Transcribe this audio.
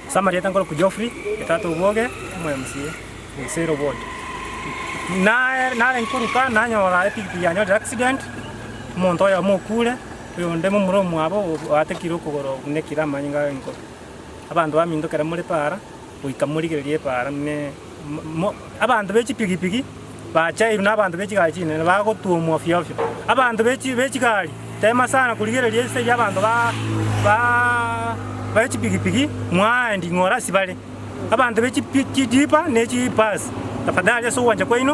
Ase amarieta nkorokwa Geoffrey, etata obwoge, omo MCA, Gusero ward. Naye nare nkoruka nanyora epikipiki yanyorire accident, omonto oyomo okure, oyonde momura omwabo oatekire okogoro obunekire amanyinga aye nkoro. Abanto baminto ekero more paara, goika morigererie epaara ne mo abanto be chipikipiki bachairwe na abanto be chigari chinene bagotwomwa ofio ofio. Abanto be chi be chigari tema sana korigereria ase eywo abanto ba ba be chipikipiki mwaendi ng'ora ase bare. Abanto be chipi chijipa ne chibus tafadhali ase ogwancha kwaino.